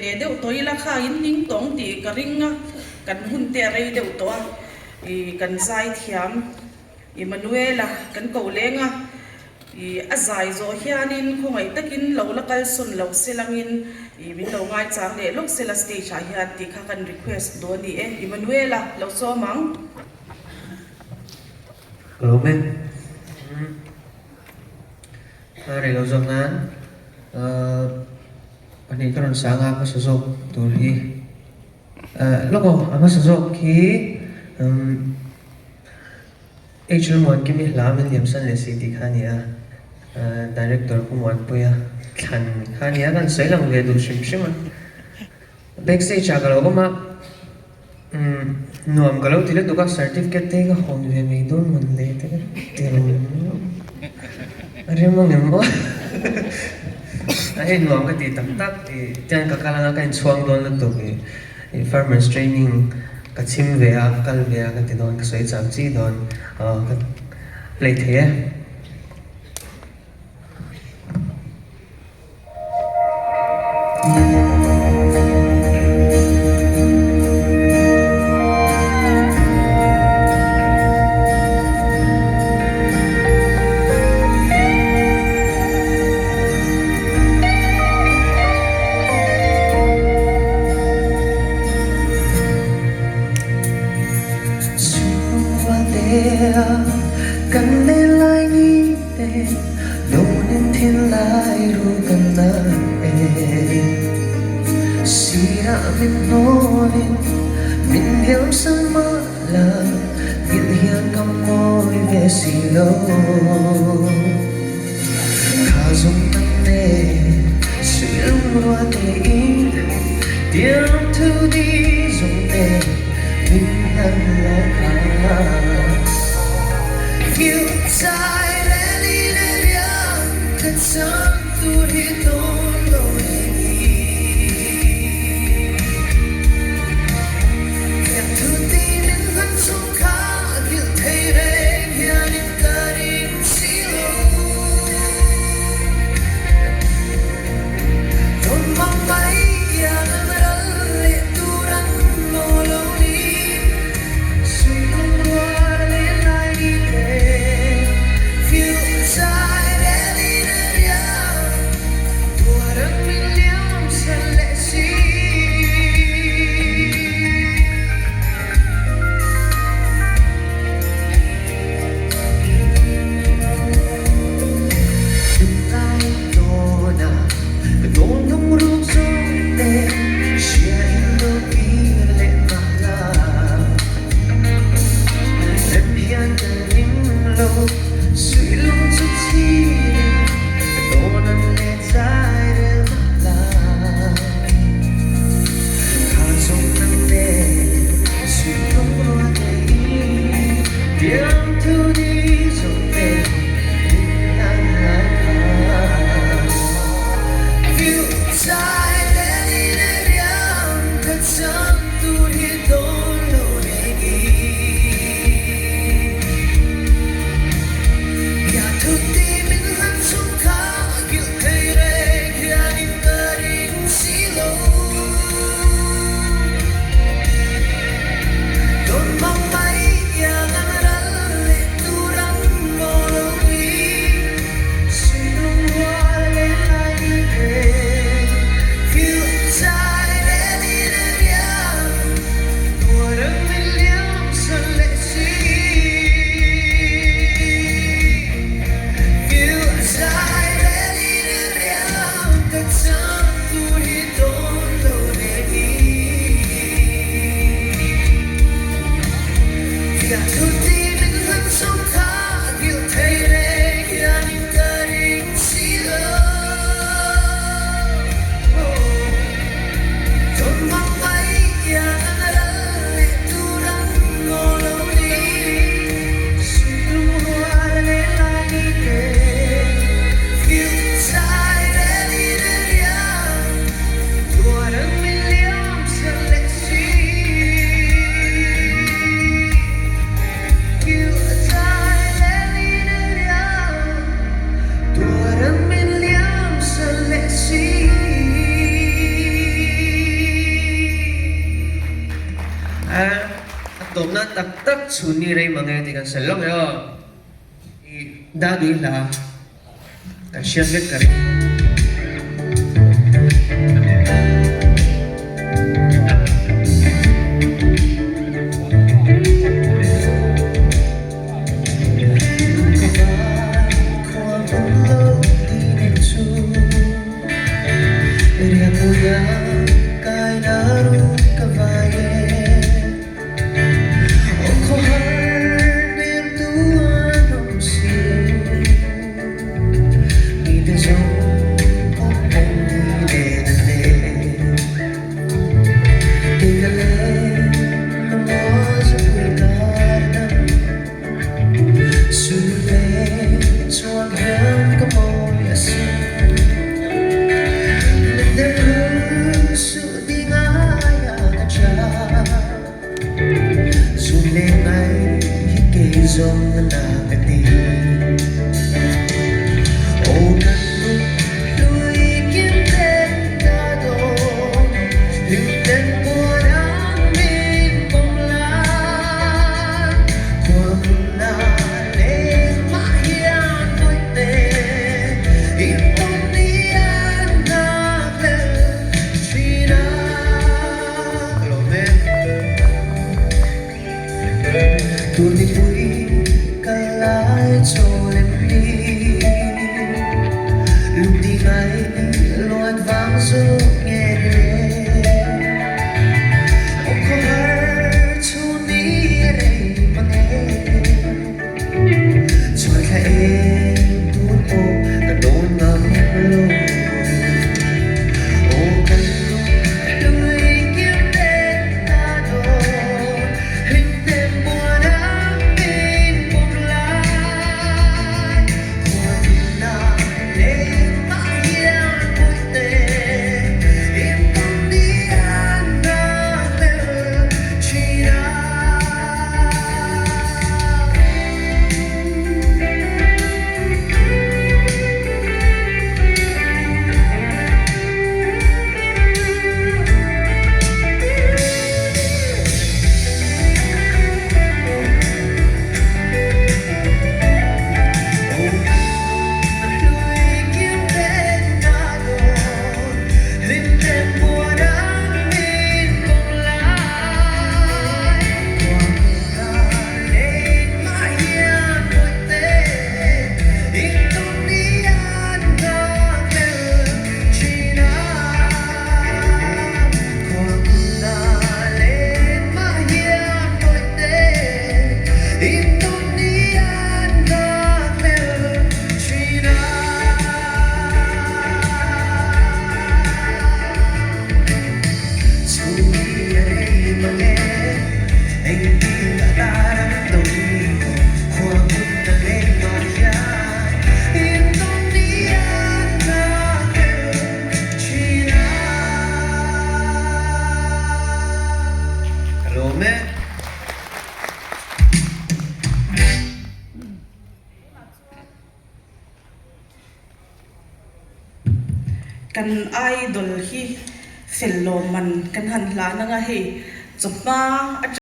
leh deuh tawh ila kha in ning tawng tih ka ring a, kan hun te a rei deuh tawh a, ih kan zai thiam Emmanuela kan koh leng a, ih a zai zawh hianin khawngaih takin lo la kal sawn lo se langin ih min lo ngaichang leh lawk se la stage ah hian tih kha kan request duh a ni e, Emmanuela lo sawm ang. Ka lawm e. A rei lo zawk nan pahnih ka rawn sang a, a hmasa zawk tur hi lawk aw, a hmasa zawk hi H Lmuankimi hla min liamsan leh si tih kha a ni a, Director Pu Muanpuia thlan kha a ni a, kan sawi lang ve duh hrim hrim a. Backstage ah ka lo awm a, nuam ka lo ti lutuk a, certificate te hi ka hawn ve mai dawn mawn le te ka ti rum rum. A rem ang em aw? A hei nuam ka ti tak tak i tiang ka kal anga ka inchhuang dawn lutuk i i farmers training ka chhim ve a, ka kal ve a ka ti dawn, ka sawi cham chi dawn, ka play thei e. lawmna tak tak chhun ni rei mang e tih kan sawi lawk e aw. I Dadui hla kan hriat vek ka ring. Kan idol hi fel lawmman kan han hlan anga hei chawhma atang.